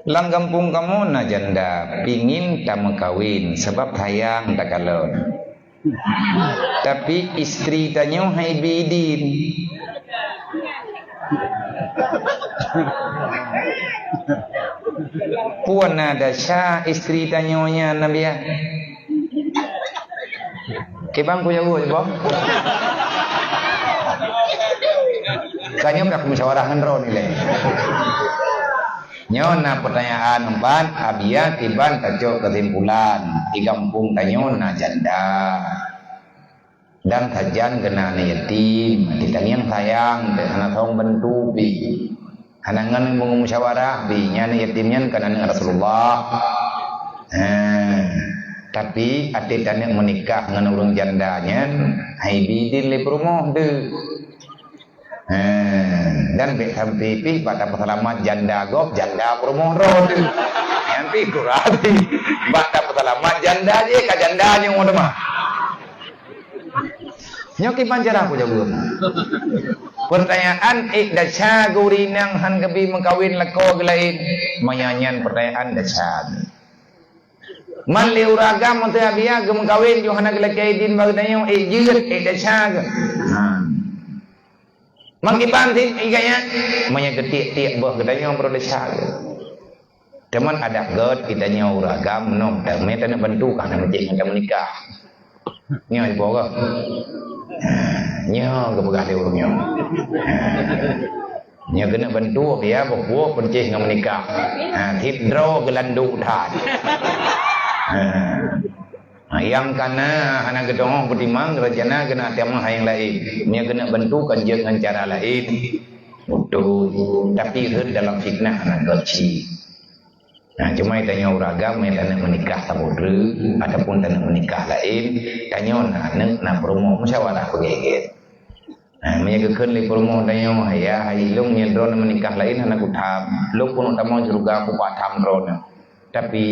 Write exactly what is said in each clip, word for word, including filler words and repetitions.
Lam gampông kamoe na janda pingin tameukawen sabab sayang takalon. Tapi istri tanyoe hai bidin. Peue na desya istri tanyoe nyan, Nabiah? Kiban ku jaweueb, boh. Tanyoe ka musyawarah ngon droeneuh lé. Nyoe na peutanyaan empat, Abiya kiban tacok keusimpulan, di gampông tanyoe na janda. Dan sajan keunan yatim, di tangieng sayang, hana song bantu pi. Hana ngon meungon musyawarah pi, nyan yatim nyan kan aneuk Rasulullah. Ha, tapi até taneuk meunikah ngon ureueng janda nyan, hai bidin lé peurumoh deuh. Ha, dan bék sampai pih bak tapeuseulamat janda gob, janda peurumoh droe teuh. Nyan pih kurati bak tapeuseulamat janda jih ka janda nyang teuma. Nyoe kiban cara ku jaweueb. Peurtanyaan ék desya geurinang han geubi meukawen lakoe geulaén, meunan nyan peurtanyaan desya. Man lé ureueng agam meuteumé Abiya geumeukawen, yoh hana geulakée idin bak geutanyoe, ék jeuet, ék desya geuh. Ha. Meukiban sit ié gaya, meunyoe geutiek-tiek boh geutanyoe baru desya geuh. Teuma adak gét geutanyoe ureueng agam, meunoe teumé taneuk bantu ka hana meucék ngon tameunikah. Nyoe ipo geuh. Nyoe geupeugah lé ureueng nyoe. Nyoe keuneuk bantu ya, beupuek peuncéh ngon meunikah. Ha, sit droe geulandok that. Ha. Ha, nyang kana hana geutanyoe peutimang, rencana keuneuk tamah nyang laén. Nyoe keuneuk bantu kan jeuet ngon cara laén. Beutôi. Tapi rhot dalam fitnah hana geucit. Nah, cuma tanyoe ureueng agam, meunyoe taneuk meunikah saboh treuk, ataupun taneuk meunikah laén, tanyoe na aneuk, na peurumoh, musyawarah beugét-gét. Nah, meunyoe geukheun lé peurumoh tanyoe, "Hai ya, hai lôn nyoe droeneuh meunikah laén hana kutham, lôn peunoh tamong syeuruga kupat tham droeneuh." Tapi,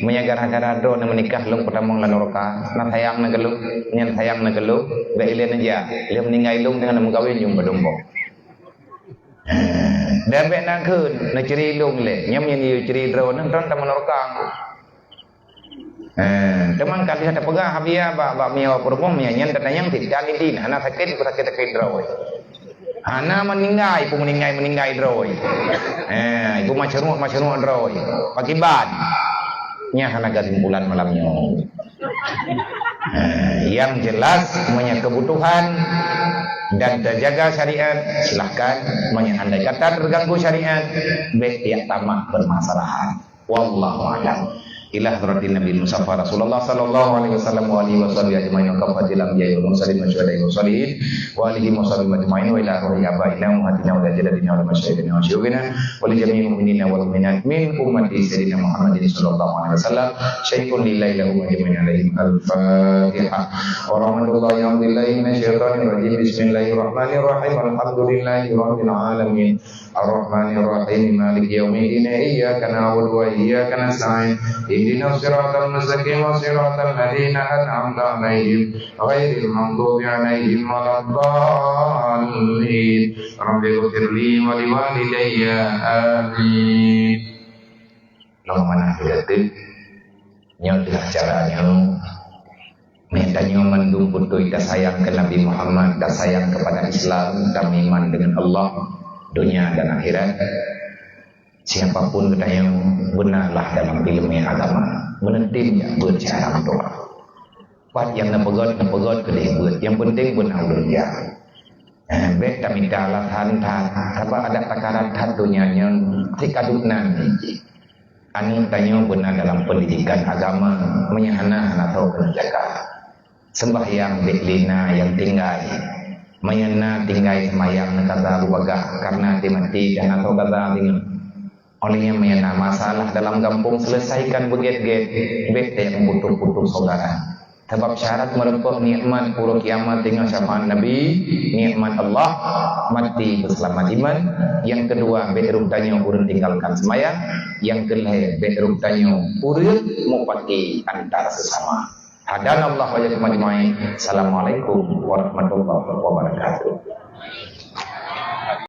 meunyoe gara-gara droeneuh meunikah lôn peutamong lam nuraka, na sayang na keu lôn, nyan sayang na keu lôn, bék ilée neujak, ilée meuninggai lôn deungon meukawen jeuem bak dumboh. Dan bék na kheun, neucri lôn lé. Nyan meunyoe neucri droeneuh, droeneuh tamong nuraka. Eh, teuma ka lheueh tapeugah Abiya bak, bak meunyoe peurumoh, meunyoe nyan tatanyong sit, dan idin, hana sakét, sakét-sakét droe. Hana meuninggai, ibu meuninggai, meuninggai droe. Eh, ibu masyruq, masyruq droe. Pakiban. Nyan hana keusimpulan malam nyoe. Eh, yang jelas, meunyoe kebutuhan dan terjaga syariat, silahkan. Meunyoe andai kata terganggu syariat, bék piyak tamah permasalahan. Wallahu a'lam. Ila hadratin Nabi Mustafa Rasulullah sallallahu alaihi wasallam wa alihi wa sahbihi ajma'in wa kafatil anbiya wal mursalin wa syuhada wa salihin wa alihi wa sahbihi ajma'in wa ila ruhi abaina wa ummahatina wa jaddatina wa masyayikina wa syuyukhina wa li jami'il mu'minina wal mu'minat min ummati Sayyidina Muhammadin sallallahu alaihi wasallam. Syai'un lillahi lahum ajma'in alaihim. Al-Fatihah. Wa rahmatullahi wa billahi minasyaitonir rajim. Bismillahirrahmanirrahim. Alhamdulillahi rabbil alamin. Arrahmanirrahim. Maliki yaumiddin. Iyyaka na'budu wa iyyaka nasta'in. Ihdinas siratal mustaqim. Siratal ladzina an'amta 'alaihim. Ghairil maghdubi 'alaihim waladdallin. Rabbighfirli wa liwalidayya. Amin. Lom manah geutanyoe, nyoe teuh acara nyoe. Meutanyoe mandum beutôi tasayang keu Nabi Muhammad, tasayang keupada Islam, tameuiman deungon Allah, donya dan akhirat. Siapapun geutanyoe, beunalah dalam ileumèe agama. Meuneutem jak beuet siat lam doa. Pat nyang neupeugöt, neupeugöt keudéh beuet. Nyang peunteng beuna ulôn jak. Eh, bék tamita alasan that, sabab adak takaran that donya nyoe, sit ka duek nan jih. Aneuk tanyoe beuna dalam pendidikan agama, meunyoe hana, hana soe keuneuk jaga. Sembahyang bék lé na nyang tinggai. Meunyoe na tinggai sembahyang, neukaza beubagaih, karena até maté dan hana soe kaza deungon. Oleh nyan, meunyoe na masalah dalam gampông, selesaikan beugét-gét, bék teuh meuputoh-putoh saudara. Sabab syarat meureumpok nikmat uroe kiamat deungon syafaat Nabi, nikmat Allah, maté beuseulamat iman. Nyang keudua, bék rôh tanyoe ureueng tinggalkan seumayang. Nyang keulhèe, bék rôh tanyoe ureueng mupaki antar seusama. Hadanallahu wa iyyakum ajmain. Assalamualaikum warahmatullahi wabarakatuh.